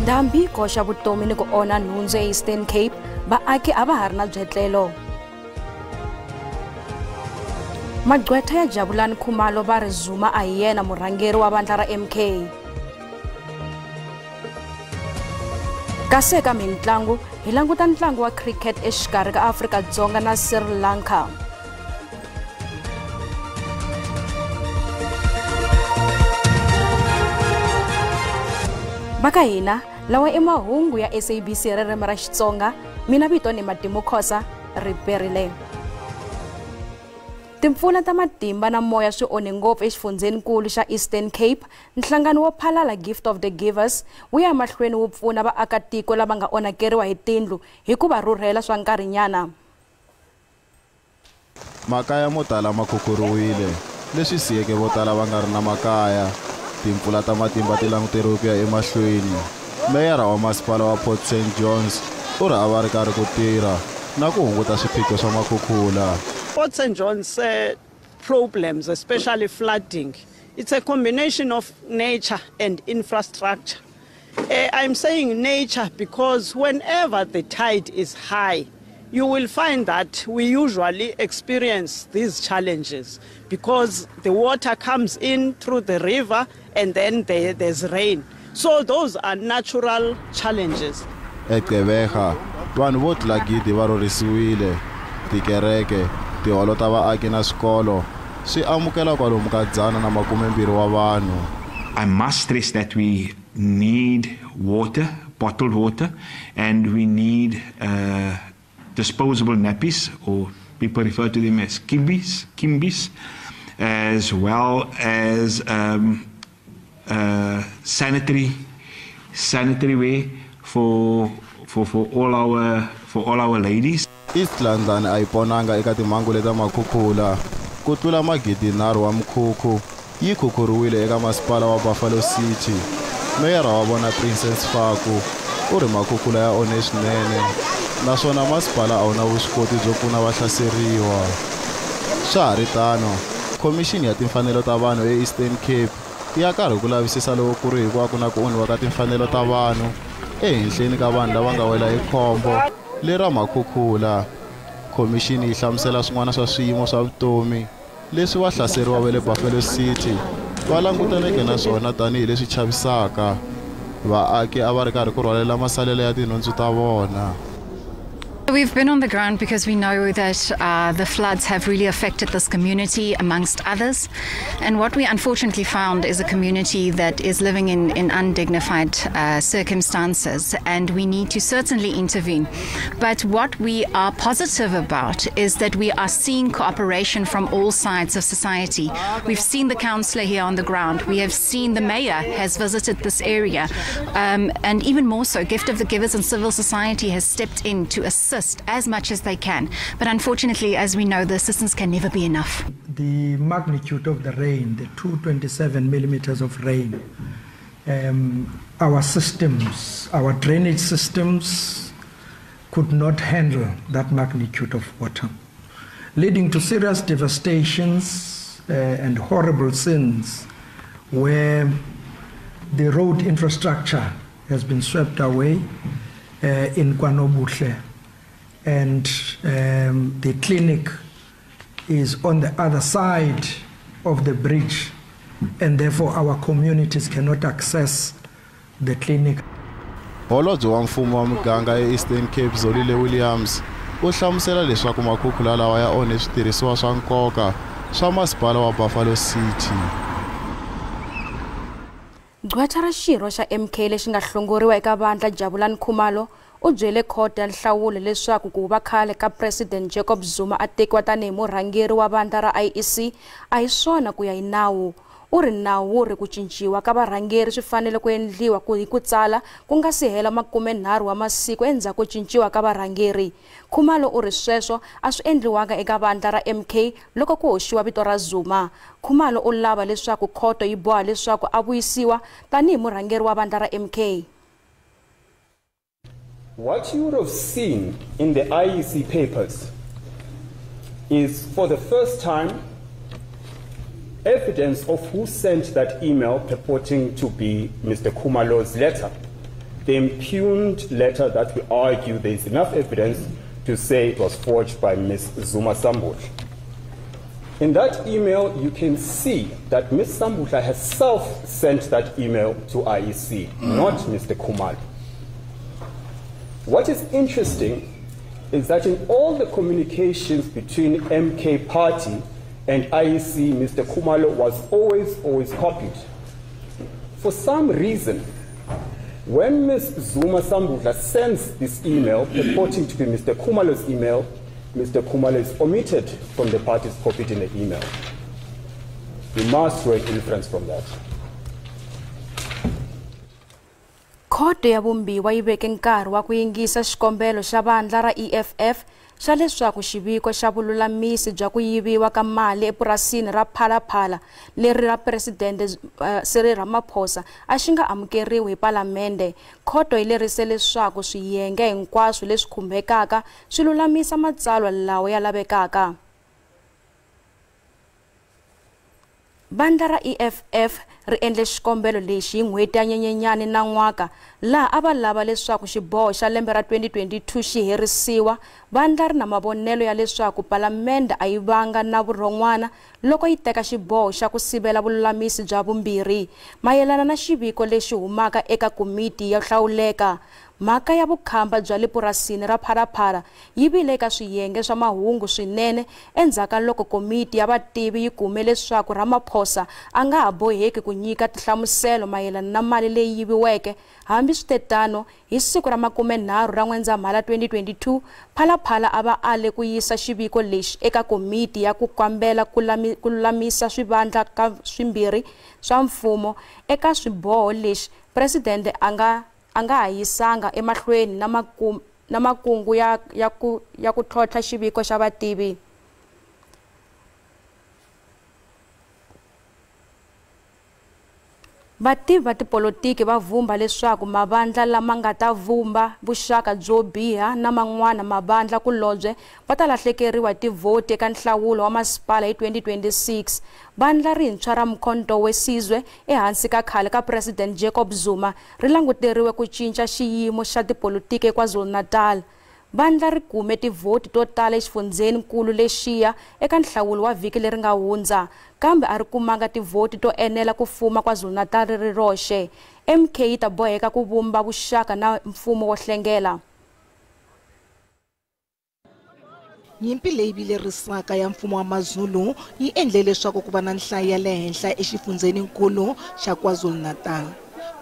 Ndhambi yi koxa vutomi ni ku onha nhundzu eEastern Cape, vaaki a va ha ri na byetlelo. Magqwetha ya Jabulani Khumalo va ri Zuma a hi yena murhangeri wa vandla ra MK. Kasi eka mintlangu hi languta ntlangu wa cricket exikarhi ka Afrika-Dzonga na Sri Lanka. Va ka hina lawa i mahungu ya SABC ririmi ra Xitsonga, mina vito ni Matimu Khosa riperile. Timpfula ta matimba na moya swi onhe ngopfu exifundzhenikulu xa Eastern Cape. Nhlangano wo phalala Gift of the Givers wu ya mahlweni wu pfuna vaakatiko lava nga onhakeriwa hi tindlu hi ku va rhurhela swa nkarhinyana. Makaya mo tala ma khukhuriwile, leswi siyeke vo tala va nga ri na makaya. Timpfula ta matimba ti languteriwe ku ya emahlweni. Meyara wa masipala wa Port St Johns u ri a va ri karhi ku tirha na ku hunguta swiphiqo swa makhukhula. Port St. John's problems, especially flooding, it's a combination of nature and infrastructure. I'm saying nature because whenever the tide is high, you will find that we usually experience these challenges because the water comes in through the river and then there's rain. So those are natural challenges. Egqeberha, vanhu vo tlula gidi va rhurhisiwile. Tikereke, tiholo ta vaaki na swikolo swi amukela kwalomu ka 120 wa vanhu. I must stress that we need water, bottled water, and we need disposable nappies, or people refer to them as kimbis, as well as sanitary wear for all our ladies. East London a yi ponanga eka timhangu leta makhukhula. Ku tlula 3,000 wa mikhukhu yi khukhuriwile eka masipala wa Buffalo City. Meyara wa vona Princess Faku u ri makhukhula ya onhe swinene naswona masipala a wu na vuswikoti byo pfuna vahlaseriwa. Swa ha ri tano, Khomixini ya Timfanelo ta Vanhu eEastern Cape ya karhi ku lavisisa loko ku ri hinkwako na ku onhiwa ka timfanelo ta vanhu ehenhleni ka vanhu lava nga wela hi khombo lera makhukhula. Khomixini yi hlamusela swin'wana swa swiyimo swa vutomi leswi vahlaseriwa va le Buffalo City va langutaneke na swona tanihileswi chavisaka. Vaaki a va ri karhi ku rhwalela masalela ya tinhundzu ta vona. We've been on the ground because we know that the floods have really affected this community, amongst others. And what we unfortunately found is a community that is living in undignified circumstances, and we need to certainly intervene. But what we are positive about is that we are seeing cooperation from all sides of society. We've seen the councillor here on the ground. We have seen the mayor has visited this area. And even more so, Gift of the Givers and civil society has stepped in to assist as much as they can. But unfortunately, as we know, the assistance can never be enough. The magnitude of the rain, the 227 millimeters of rain, our systems, our drainage systems could not handle that magnitude of water, leading to serious devastations and horrible scenes where the road infrastructure has been swept away in KwaNobuhle. And the clinic is on the other side of the bridge, and therefore our communities cannot access the clinic. Holobye wa mfumo wa muganga eEastern Cape Zolile Williams u hlamusela leswaku makhukhula lawa ya onhe switirhisiwa swa nkoka swa masipala wa Buffalo City. Gqwetha ra xirho xa MK lexi nga hlongoriwa eka vandla Jabulani Khumalo u byele khoto ya nhlawulo leswaku ku va khale ka President Jacob Zuma a tekiwa tanihi murhangeri wa vandla ra IEC a hi swona ku ya hi nawu. U ri nawu wu ri ku cinciwa ka varhangeri swi fanele ku endliwa hi ku tsala ku nga si hela 30 wa masiku endzhaku ko cinciwa ka varhangeri. Khumalo u ri sweswo a swi endliwanga eka vandla ra MK loko ku hoxiwa vito ra Zuma. Khumalo u lava leswaku khoto yi boha leswaku a vuyisiwa tanihi murhangeri wa vandla ra MK. What you would have seen in the IEC papers is, for the first time, evidence of who sent that email purporting to be Mr. Khumalo's letter. the impugned letter that we argue there is enough evidence to say it was forged by Ms. Zuma Sambudla. In that email, you can see that Ms. Sambudla herself sent that email to IEC, not Mr. Khumalo. What is interesting is that in all the communications between MK Party and IEC, Mr. Khumalo was always copied. For some reason, when Ms. Zuma Sambudla sends this email purporting to be Mr. Khumalo's email, Mr. Khumalo is omitted from the parties copied in the email. You must draw an inference from that. Khoto ya Vumbiwa yi veke nkarhi wa ku yingisa xikombelo xa vandla ra EFF xa leswaku xiviko xa vululamisi bya ku yiviwa ka mali epurasini ra Phalaphala leri ra Presidente Cyril Ramaphosa a xi nga amukeriwi hi Palamende. Khoto yi lerise leswaku swiyenge hinkwaswo leswi khumbekaka swi lulamisa matsalwa lawa ya lavekaka. Vandla ra EFF ri endle xikombelo lexi hi n'hweti ya Nyenyenyani na n'waka laha a va lava leswaku xiboho xa lembe ra 2022 xi herisiwa. Vandla ri na mavonelo ya leswaku Palamende a yi vanga na vurhon'wana loko yi teka xiboho xa ku sivela vululamisi bya vumbirhi mayelana na xiviko lexi humaka eka komiti yo hlawuleka. Mhaka ya vukhamba bya le purasini ra Phalaphala yi vile eka swiyenge swa mahungu swinene endzhaku ka loko komiti ya vativi yi kume leswaku Ramaphosa a nga ha boheki ku nyika tinhlamuselo mayelana na mali leyi yiviweke. Hambiswiritano, hi siku ra 30 ra N'wendzamhala 2022, Phalaphala a va ale ku yisa xiviko lexi eka komiti ya ku kambela ku lulamisa swivandla ka swimbirhi swa mfumo. Eka swiboho lexi, Presidente a nga ha yisanga emahlweni na makungu ya ku tlhontlha xiviko xa vativi. Vativi va tipolotiki va vhumba leswaku mavandla lama nga ta vumba vuxaka byo biha na man'wana mavandla kulobye va ta lahlekeriwa hi tivhoti eka nhlawulo wa masipala hi 2026. Vandla rintshwa ra Mkhonto we Sizwe ehansi ka khale ka President Jacob Zuma ri languteriwe ku cinca xiyimo xa tipolotiki eKwaZulu-Natal. Vandla ri kume tivhoti to tala exifundzheninkulu lexiya eka nhlawulo wa vhiki leri nga hundza, kambe a ri kumanga tivhoti to enela ku fuma KwaZulu-Natal ri roxe. MK yi ta boheka ku vumba vuxaka na mfumo wo hlengela. Nyimpi leyi vilerisaka ya mfumo wa Mazulu yi endle leswaku ku va na nhlayo ya le henhla exifundzheninkulu xa KwaZulu-Natal.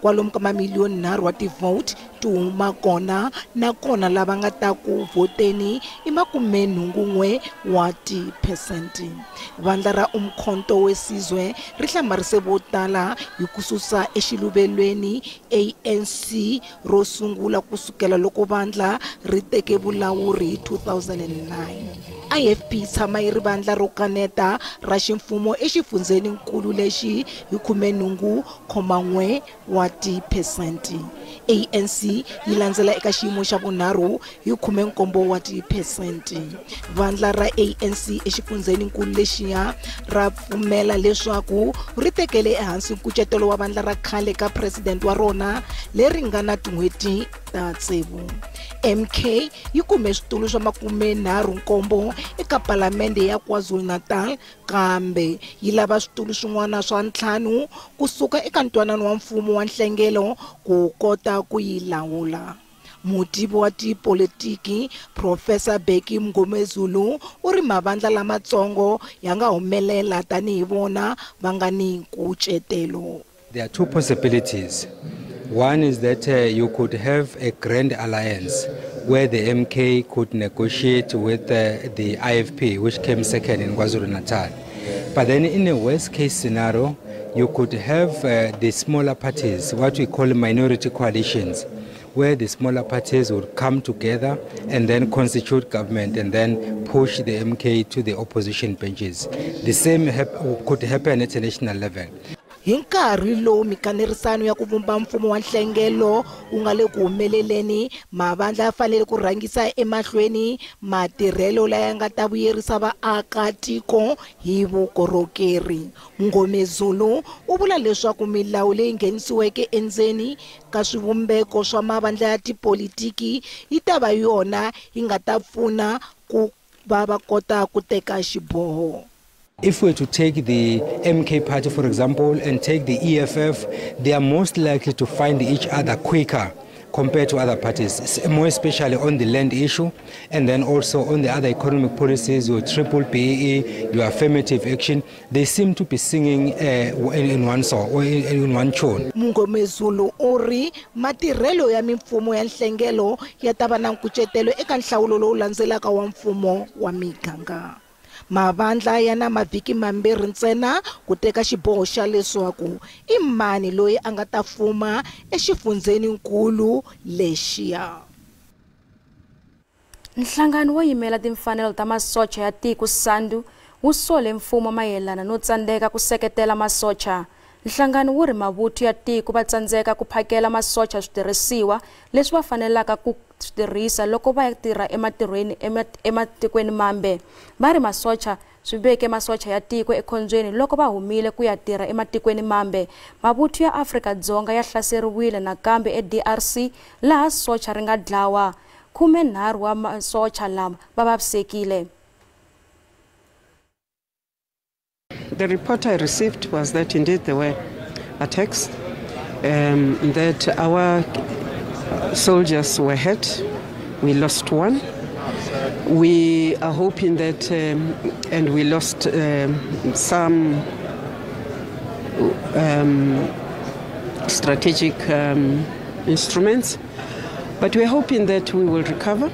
Kwalomu ka mamiliyoni 3 wa tivhoti ti huma kona, nakona lava nga ta ku vhoteni i 81 wa tiphesente. Vandla ra Umkhonto we Sizwe ri hlamarise vo tala hi ku susa exiluvelweni ANC ro sungula kusukela loko vandla ri teke vulawuri hi 2009. IFP yi tshama yi ri vandla ro kaneta ra ximfumo exifundzheninkulu lexi hi 80.1 wa tiphesente. ANC yi landzela eka xiyimo xa vunharhu hi 17 wa tiphesente. Vandla ra ANC exifundzheninkulu lexiya ra pfumela leswaku ri tekele ehansi nkucetelo wa vandla ra khale ka president wa rona leri nga na tin'hweti ta tsevu. MK yi kume switulu swa 37 eka Palamende ya KwaZulu-Natal, kambe yi lava switulu swin'wana swa 5 kusuka eka ntwanano wa mfumo wa nhlengelo ku kota ku yi lawula. Mutivi wa tipolitiki Professor Bheki Mngomezulu u ri mavandla lamatsongo ya nga humelela tanihi vona va nga ni nkucetelo. There are two possibilities. One is that you could have a grand alliance where the MK could negotiate with the IFP, which came second in KwaZulu-Natal. But then in a worst case scenario, you could have the smaller parties, what we call minority coalitions, where the smaller parties would come together and then constitute government and then push the MK to the opposition benches. The same could happen at a national level. Hi nkarhi lowu mikanerisano ya ku vumba mfumo wa nhlengelo wu nga le ku humeleleni, mavandla ya fanele ku rhangisa emahlweni matirhelo laya nga ta vuyerisa vaakatiko hi vukorhokeri. Mngomezulu u vula leswaku milawu leyi nghenisiweke endzeni ka swivumbeko swa mavandla ya tipolitiki yi ta va yona yi nga ta pfuna ku va va kota ku teka xiboho. If we were to take the MK party, for example, and take the EFF, they are most likely to find each other quicker compared to other parties, more especially on the land issue, and then also on the other economic policies, your triple BEE, your affirmative action. They seem to be singing in one song or in one tune. Mngomezulu u ri matirhelo ya mimfumo ya nhlengelo ya ta va na nkucetelo eka nhlawulo lowu landzelaka wa mfumo wa miganga. Mavandla ya na mavhiki mambirhi ntsena ku teka xiboho xa leswaku i mani loyi a nga ta fuma exifundzeninkulu lexiya. Nhlangano wo yimela timfanelo ta masocha ya tiko SANDU wu sole mfumo mayelana no tsandzeka ku seketela masocha. Nhlangano wu ri mavuthu ya tiko va tsandzeka ku phakela masocha switirhisiwa leswi va fanelaka ku swi tirhisa loko va ya tirha ematirhweni ematikweni mambe. Va ri masocha swi veke masocha ya tiko ekhombyeni loko va humile ku ya tirha ematikweni mambe. Mavuthu ya Afrika-Dzonga ya hlaseriwile nakambe eDRC laha socha ri nga dlawa. 13 wa masocha lama va vavisekile. The report I received was that indeed there were attacks, that our soldiers were hurt. We lost one. We are hoping that, and we lost some strategic instruments, but we are hoping that we will recover.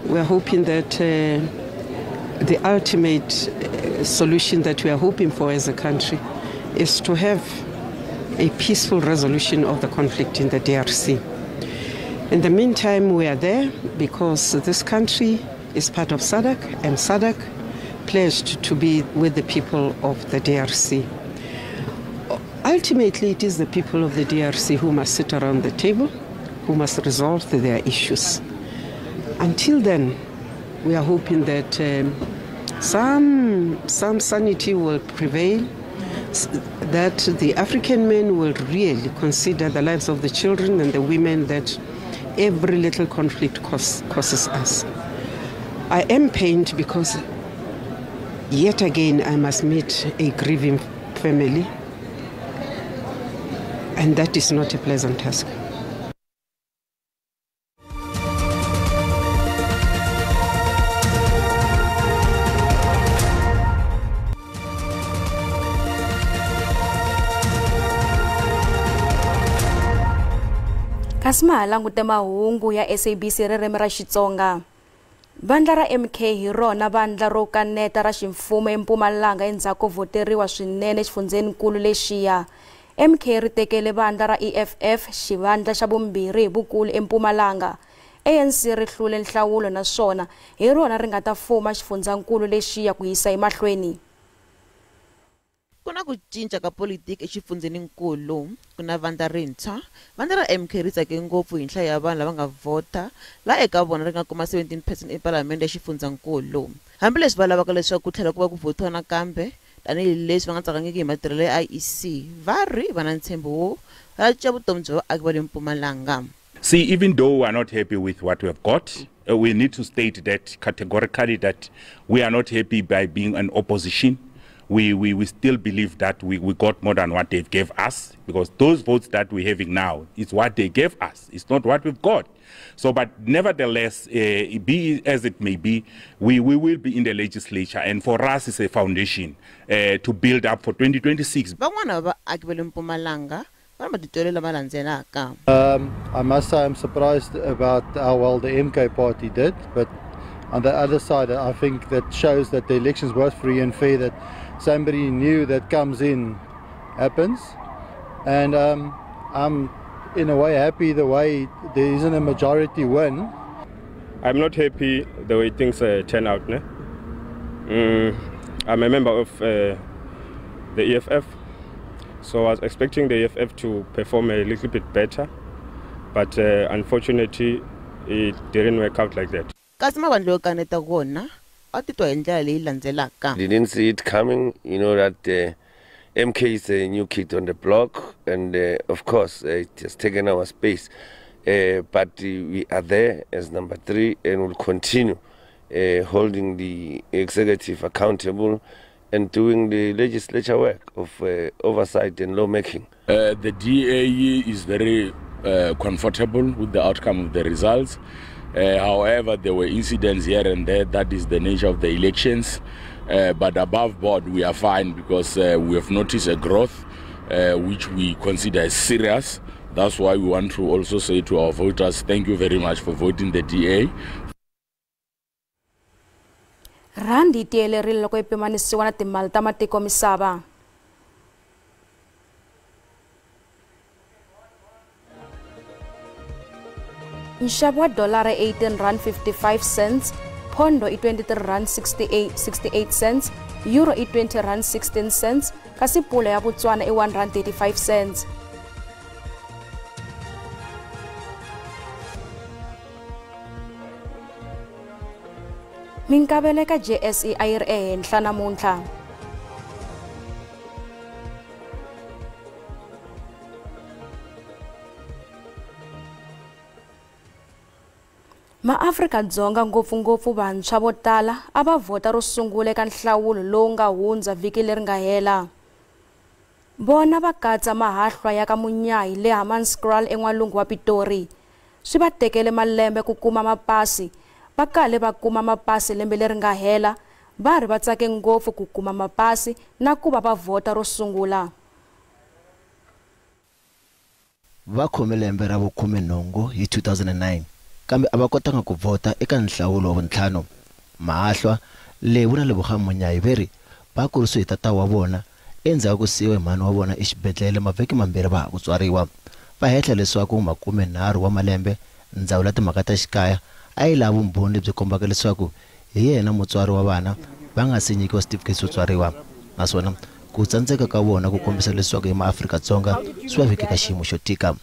We are hoping that the ultimate solution that we are hoping for as a country is to have a peaceful resolution of the conflict in the DRC. In the meantime, we are there because this country is part of SADC, and SADC pledged to be with the people of the DRC. Ultimately, it is the people of the DRC who must sit around the table, who must resolve their issues. Until then, we are hoping that some sanity will prevail, that the African men will really consider the lives of the children and the women that every little conflict causes us. I am pained because yet again I must meet a grieving family, and that is not a pleasant task. Kasi ma ha langute mahungu ya SABC ririmi ra Xitsonga. Vandla ra MK hi rona vandla ro kaneta ra ximfumo eMpumalanga endzhaku ko voteriwa swinene exifundzeninkulu lexiya. MK ri tekele vandla ra EFF xivandla xa vumbirhi hi vukulu eMpumalanga. ANC ri hlule nhlawulo naswona hi rona ri nga ta fuma xifundzankulu lexiya ku yisa emahlweni. Ku na ku cinca ka politiki exifundzeninkulu, ku na vandla rintshwa. Vandla ra MK ri tsake ngopfu hi nhlayo ya vanhu lava nga vhota, laha eka vona ri nga kuma 17% epalamende ya xifundzankulu. Hambileswi va lavaka leswaku ku tlhela ku va ku vhotiwa nakambe, tanihileswi va nga tsakangiki hi matirhelo ya IEC, va ri va na ntshembo wo va cinca vutomi bya vaaki va le Mpumalanga. See, even though we are not happy with what we have got, we need to state that categorically that we are not happy by being an opposition. We still believe that we got more than what they gave us, because those votes that we're having now is what they gave us. It's not what we've got. So, but nevertheless, be as it may be, we will be in the legislature, and for us it's a foundation to build up for 2026. Van'wana va vaaki va le Mpumalanga va na matitwelo lama landzelaka. I must say I'm surprised about how well the MK party did, but on the other side, I think that shows that the elections were free and fair, that somebody new that comes in happens. And I'm in a way happy the way there isn't a majority win. I'm not happy the way things turn out. Ne? I'm a member of the EFF, So I was expecting the EFF to perform a little bit better, but unfortunately it didn't work out like that. Kasi mavandla yo kaneta kona a titwa hi ndlela leyi landzelaka. Didn't see it coming, you know that MK is a new kid on the block, and of course it has taken our space, but we are there as number 3 and will continue holding the executive accountable and doing the legislature work of oversight and lawmaking. The DA is very comfortable with the outcome of the results. However, there were incidents here and there. That is the nature of the elections. But above board, we are fine because we have noticed a growth which we consider as serious. That's why we want to also say to our voters, thank you very much for voting the DA. Randi tiyelerile loko yi pimanisiwa na timali ta matiko misava. Nxavo wa dolara R18.55, pondo i R23.68, euro i R20.16, kasi pula ya Botswana i R1.35. Minkavelo eka JSE a yi ri ehenhla namuntlha. MaAfrika-Dzonga ngopfungopfu vantshwa vo tala a va vhota ro sungula eka nhlawulo lowu nga hundza vhiki leri nga hela. Vona va katsa mahahlwa ya ka Munyayi le Hammanskraal en'walungu wa Pitori. Swi va tekele malembe ku kuma mapasi. Va kale va kuma mapasi lembe leri nga hela, va ri va tsake ngopfu ku kuma mapasi na ku va va vhota ro sungula. Va khome lembe ra vu-18 hi 2009, kambe a va kotanga ku vhota eka nhlawulo wa vuntlhanu. Mahahlwa Levu na Lebogang Munyayi ve ri va kurisiwe hi tata wa vona endzhaku ko siyiwa hi mhani wa vona exibedhlele mavhiki mambirhi va ha ku tswariwa. Va hehla leswaku 30 wa malembe ndzawulo ya timhaka ta xikaya a yi lava vumbhoni lebyi kombaka leswaku hi yena mutswari wa vana va nga se nyikiwa setifikheti xo tswariwa, naswona ku tsandzeka ka vona ku kombisa leswaku i maAfrika-Dzonga swi va veke ka xiyimo xo tika.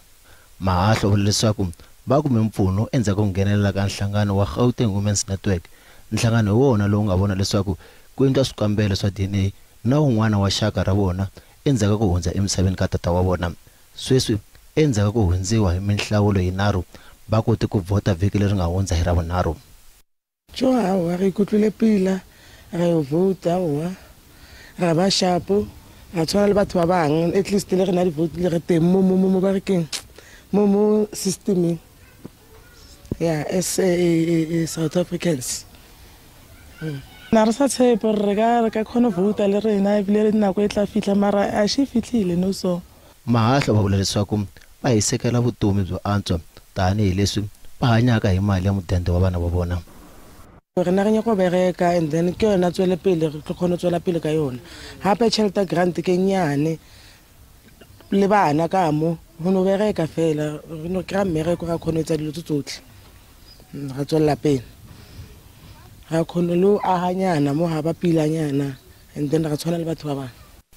Mahahlwa vula leswaku va kume mpfuno endzhaku ko nghenelela ka nhlangano wa Gauteng Women's Network. Nhlangano hi wona lowu nga vona leswaku ku endliwa swikambelo swa DNA na wun'wana wa xaka ra vona endzhaku ko hundza emisaveni ka tata wa vona. Sweswi endzhaku ko hundziwa hi minhlawulo yinharhu va kote ku vhota vhiki leri nga hundza hi Ravunharhu. Tjo hawa re ikutlwile pila re yo vouta wa ra ba shapo ra tshwana le batho ba bangwe, at least le rena di-vote le re teng mo mo mo ba re keng mo mo systemeng ya as South Africans. Na re sa tshepe gore re ka kgona go vouta le rena ebile nako e tla fitlha, mara a she fitlhile no. So Mahahlwa va vula leswaku va hisekela vutomi byo antswa tanihileswi va hanyaka hi mali ya mudende wa vana va vona. Rena re nyaka go bereka and then ke yona tswele pele re tlo kgona go tswela pele ka yona. Gape tšhelete ya grant ke nnyane le bana ka mo go no bereka fela re no kry-a mmereko ra kgona go etsa dilo tse tsotlhe, ra tswelela pele ra kgona le go aganyana mo ga ba pilanyana and then ra tshwana le batho ba bangwe.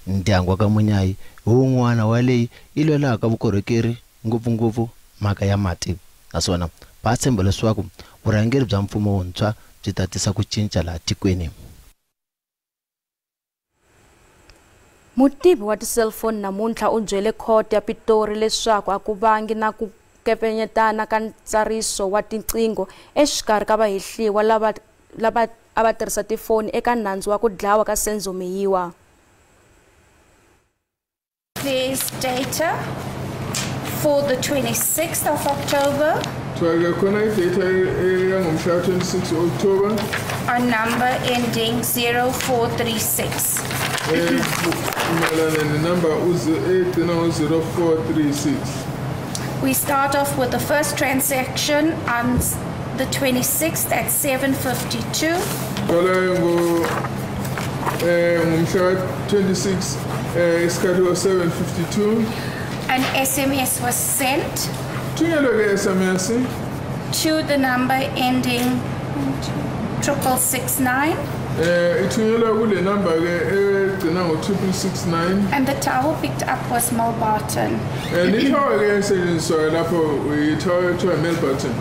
Ndyangu wa ka Munyayi hi wun'wana wa leyi yi lwelaka vukorhokeri ngopfungopfu mhaka ya mati, naswona va tshemba leswaku vurhangeri bya mfumo wuntshwa byi ta tisa ku cinca laha tikweni. Mutivi wa tiselfoni namuntlha u byele khoto ya Pitori leswaku a ku vangi na ku kepenyetana ka ntsariso wa tiqingho exikarhi ka vahehliwa lava a va tirhisa tifoni eka nandzu wa ku dlawa ka Senzo Meyiwa. There's data for the 26th of October. 26 October. A number ending 0436. Number 0436. We start off with the first transaction on the 26th at 7:52. 26 7:52. An SMS was sent SMS to the number ending 6669. Ithunyelwe kule number ke egcina ngo-6669. And the tower picked up was Mulbarton. I-tower ke esetshenziswayo lapho i-tower ekuthiwa Melbarton.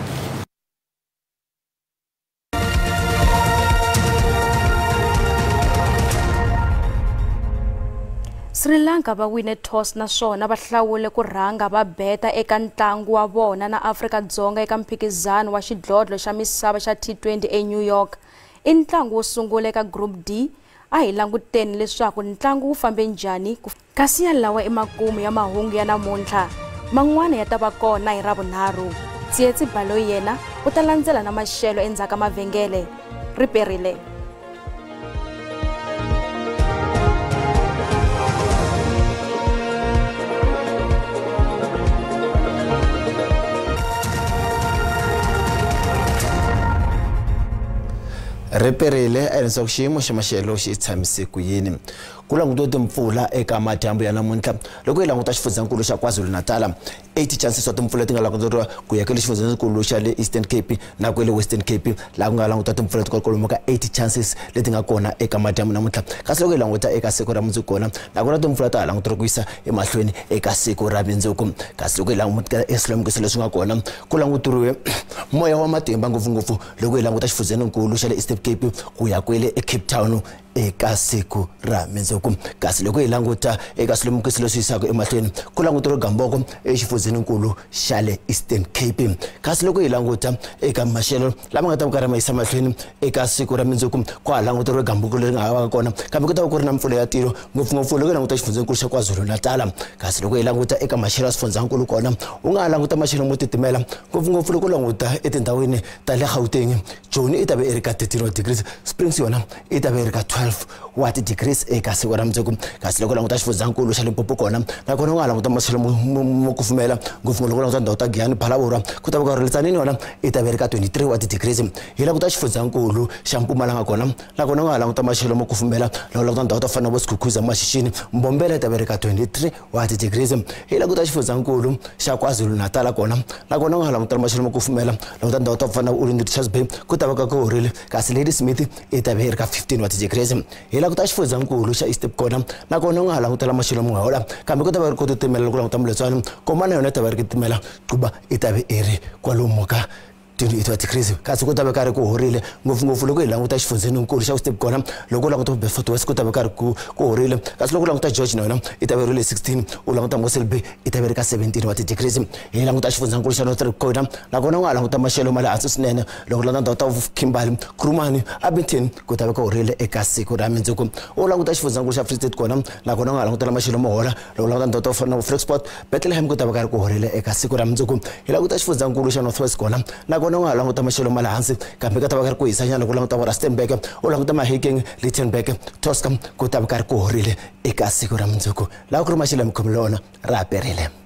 Sri Lanka va wine toss naswona va hlawule ku rhanga va beta eka ntlangu wa vona na Afrika-Dzonga eka mphikizano wa xidlodlo xa misava xa T20 eNew York. I ntlangu wo sungula eka Group D. A hi languteni leswaku ntlangu wu fambe njhani, kasi ya lawa i makumu ya mahungu ya namuntlha. Man'wana ya ta va kona hi Ravunharhu. Tsietsi Baloyi yena u ta landzela na maxelo endzhaku ka mavhengele. Ri perile. Riperile leswaku xiyimo xa maxelo xi tshamise ku yini. Ku langutiwe timpfula eka madyambu ya namuntlha loko hi languta xifundzankulu xa KwaZulu-Natal 80 chances wa timpfula ti nga languteriwa ku ya ka le xifundzankulu xa le Eastern Cape na ku le Western Cape laha ku nga languta timpfula ti kwalomu ka 80 chances leti nga kona eka madyambu namuntlha. Kasi loko hi languta eka siku ra mundzuku kona nakona timpfula ta ha languteriwa ku yisa emahlweni eka siku ra mundzuku. Kasi loko hi languta eswilemukiso leswi nga kona ku languteriwe moya wa matimba ngopfungopfu loko hi languta xifundzankulu xa le Eastern Cape ku ya kwele eCape Town eka siku ra mundzuku. Kasi loko hi languta eka swilemukiso leswi yisaka emahlweni ku languteriwe gamboko exifundzeninkulu xa le Eastern Cape. Kasi loko hi languta eka maxelo lama nga ta karhi ma yisa mahlweni eka siku ra mundzuku ku ha languteriwe gamboko leri nga ha vaka kona kambe ku ta va ku ri na mpfula ya tilo ngopfungopfu loko hi languta xifundzankulu xa KwaZulu-Natal. Kasi loko hi languta eka maxelo ya swifundzankulu kona u nga ha languta maxelo mo titimela ngopfungopfu loko u languta etindhawini ta le Gauteng Joni i ta va i ri ka 13 degrees, Springs yona i ta va i ri ka 12 wa degrees eka siku ra mundzuku. Kasi loko languta xifundzankulu xa Limpopo kona nakona u nga languta maxelo mo kufumela ngopfungopfu loko languta ndhawu ta Giyani Phalaborwa ku ta va ka ri Tzaneen yona i ta va ri ka 23 wa degrees. Hi languta xifundzankulu xa Mpumalanga kona nakona u nga languta maxelo mo kufumela loko languta ndhawu ta fana na vo Skukuza Mashishini Mbombela i ta va ri ka 23 wa degrees. Hi languta xifundzankulu xa KwaZulu-Natal kona nakona u nga languta maxelo mo kufumela languta ndhawu ta fana na Ulundi Richards Bay ku ta va ka ku horile kasi Ladysmith i ta va ri ka 15 wa degrees. Hi languta xifundzankulu xa Eastern kona nakona u nga ha langutela maxelo mo hola kambe ku ta va ri ku titimela loko languta Moletswana komana yona ta va ri ku titimela Cuba i ta va i ri kwalomu ka 28 degrees. Kasi ku ta va karhi ku horile ngopfungopfu loko hi languta xifundzankulu xa Eastern kona loko u languta Beaufort West ku ta va karhi ku horile kasi loko u languta George na yona i ta va ri le 16 u languta Mossel Bay i ta va ri ka 17 wa degrees. Hi languta xifundzankulu xa Northern kona nakona u nga languta maxelo ma le hansi swinene loko u languta ndhawu ta Kimberley Krumani Abington ku ta va ku horile eka siku ra mundzuku. U languta xifundzankulu xa Free State kona nakona u nga languta maxelo mo hola loko u languta ndhawu ta fana na Vredefort Bethlehem ku ta va karhi ku horile eka siku ra mundzuku. Hi languta xifundzankulu xa North West kona nakona u nga languta maxelo ma le hansi kambe ka ta va karhi ku hisanyana loko u languta Rustenburg u languta Mahikeng Lichtenburg Tosca ku ta va karhi ku horile eka siku ra mundzuku. Laha ku ri maxelo ya mikhomelo wona ra perile.